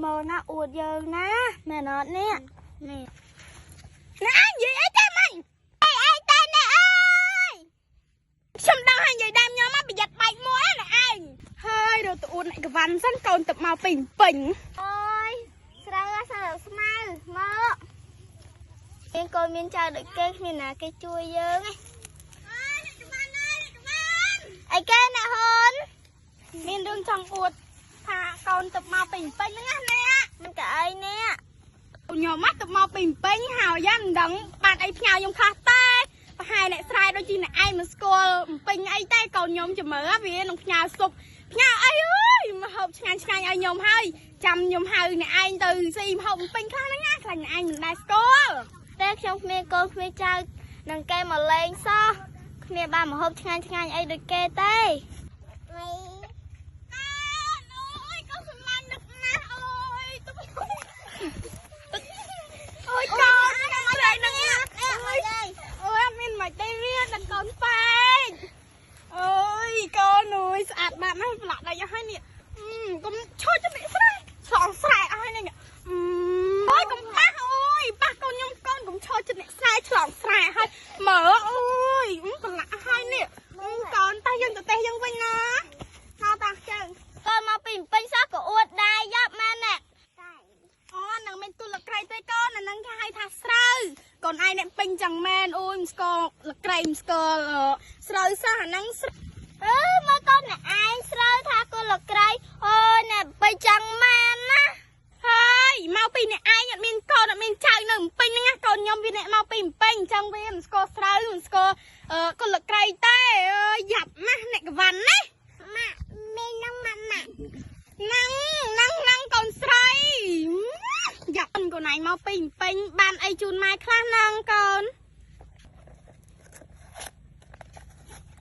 មើលណាអួតយើងណាមែនអត់នេះនេះណានិយាយអីទេមិញអីអីតែនេះអើយខ្ញុំដឹងហើយនិយាយដើមខ្ញុំមកប្រយ័ត្នបែកមួយណាឯងហើយរត់ទៅអួតអ្នកកវ៉ាន់សិនកូនទឹកមកពេញពេញ អូយស្រូវស្រូវស្មៅមកមានកូនមានចៅដូចគេគ្មានណាគេជួយយើងឯងអីគេអ្នកហ៊ុន មានរឿងចង់អួតថាកូនទឹកមកពេញពេញហ្នឹងណាអ្នក មិនក៏អីអ្នក ខ្ញុំមកទឹកមកពេញពេញហើយយ៉ាងមិនដឹងបានអីផ្ញើខ្ញុំខ្លះតែប្រហែលអ្នកស្រែដូចជាអ្នកឯងមិនស្គាល់ពេញអីតែកូនខ្ញុំចាំមើលវានឹងផ្ញើស៊ុបផ្ញើអីអើយមកហូបឆ្ងាញ់ឆ្ងាញ់ឲ្យខ្ញុំហើយចាំខ្ញុំហៅអ្នកឯងទៅស៊ីមហូបពេញខ្លះហ្នឹងណាខ្លាចអ្នកឯងមិនដែលស្គាល់ តែខ្ញុំគ្មានកូនគ្មានចៅនឹងគេមកលេងសោះគ្មានបានមកហូបឆ្ងាញ់ឆ្ងាញ់អីដូចគេទេ អូយកូនសម្លាញ់នឹកណាស់អូយទុកអូយកូនស្រីនឹងអូយអូយអត់មានមិនទេវាដល់កូនប៉ែកអូយកូនអើយស្អាតបាត់ណាស់ប្រឡាក់ដៃអស់ហើយនេះកុំឈរចំណិស្រែឆ្លងស្រែអស់ហើយនេះអូយកុំប៉ះអូយប៉ះកូនខ្ញុំកូនកុំឈរចំណិស្រែឆ្លងស្រែហើយមើលអូយប្រឡាក់ហើយនេះកូនតែយើងទៅទេយើងវិញណាហៅតាចឹង កូនមកពីពេញសោះក៏អួតដែរយ៉ាប់មែនណា អូនឹងមិនទូលក្រៃទេកូនអានឹងគេហៅថាស្រូវកូនឯងអ្នកពេញចឹងមែនអូយមិនស្គាល់លក្រៃមិនស្គាល់ស្រូវសោះអានឹង អឺមើលកូនអ្នកឯងស្រូវថាកូនលក្រៃអូយអ្នកពេញចឹងមែនណា ហើយមកពីអ្នកឯងអត់មានកូនអត់មានចៅនៅពេញហ្នឹងណាកូនខ្ញុំវាអ្នកមកពីពេញចឹងវាមិនស្គាល់ស្រូវមិនស្គាល់កូនលក្រៃទេអើយយ៉ាប់ណាស់អ្នកកវ៉ាន់ណា ម៉ាក់មីនឹងម៉ាក់ម៉ាក់ ហ្នឹងហ្នឹងហ្នឹងកូនស្រីយ៉ាប់កូនឯងមកពីពេញបានអីជូនម៉ែខ្លះហ្នឹងកូន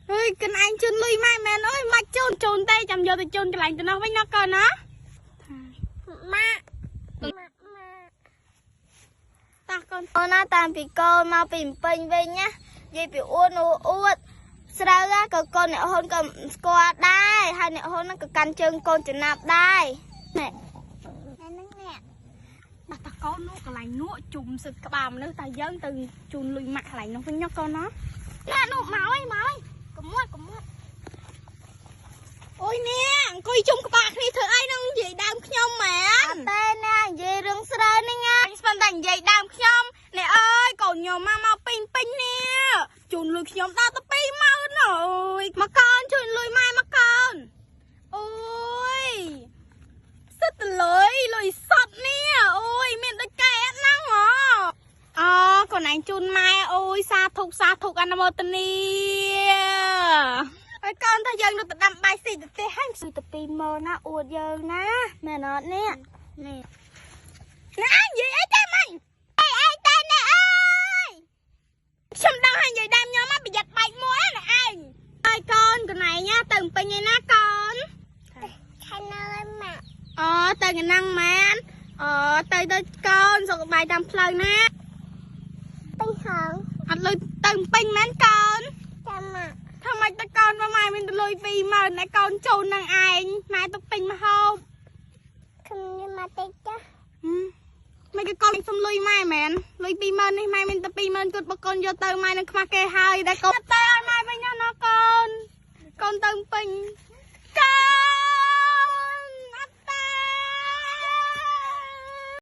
ហើយកូនឯងជូនលុយម៉ែមែនអើយមកជូនជូនទេចាំយកទៅជូនកន្លែងទៅនោះវិញណាកូនណា ម៉ាក់ម៉ាក់ម៉ាក់ តាកូន អូនណាតាមពីកូនមកពីពេញវិញណានិយាយពីអួតនោះអួតស្រូវក៏កូនអ្នកហ៊ុនក៏ស្គាល់ដែរហើយអ្នកហ៊ុនហ្នឹងក៏កាន់ជើងកូនចំណាប់ដែរនេះហ្នឹងនេះ តាកូននោះកន្លែងនោះជុំសឹកក្បាលមនុស្សតែយើងទៅជូនលុយម៉ាក់កន្លែងនោះវិញណាកូនណាណានោះមកអើយមកអើយកុំមួយកុំមួយ អូយនេះអង្គុយជុំក្បាលគ្នាធ្វើអីនឹងនិយាយដើមខ្ញុំមែន អត់ទេណានិយាយរឿងស្រូវនេះណា ស្មានតែនិយាយដើមខ្ញុំនេះអើយកូនខ្ញុំមកមកពេញពេញនេះជូនលុយខ្ញុំដល់ទៅ20000អូយមកកូនជួយលុយម៉ែមកកូនអូយសិតតលុយលុយសតនេះអូយមានដូចកែអត់ហ្នឹងហ៎អូកូនឯងជូនម៉ែអូយសាធុសាធុអនុមោទនីហើយកូនថាយើងនៅទៅដាំបាយស៊ីទៅទេហើយ ស៊ីទៅ20000ណាអួតយើងណាមែនអត់នេះនេះ ណានិយាយអីទេមិញ អីអីតែនេះអើយ ខ្ញុំដឹងហើយនិយាយដើមខ្ញុំមកប្រយ័ត្នបែកមួយណាឯងហើយកូនកណែងទៅពេញឯណាកូន ខែនៅម៉ាក់ អូទៅកណ្ដឹងមែនអូទៅទៅកូនសុខសប្បាយតាមផ្លូវណា ពេញហង អត់លុយទៅពេញមែនកូន ចាំម៉ាក់ ថាម៉េចទៅកូនមកម៉ែមានទៅលុយ20000តែកូនជូននឹងឯងម៉ែទៅពេញមកហូប ខ្ញុំមកតិចចា មិនគេកូនសុំលុយម៉ែមែនលុយ20000នេះម៉ែមានតែ20000គត់បើកូនយកទៅម៉ែនឹងខ្មាស់គេហើយតែកូនទៅឲ្យម៉ែវិញណាកូនកូនទៅពេញកូ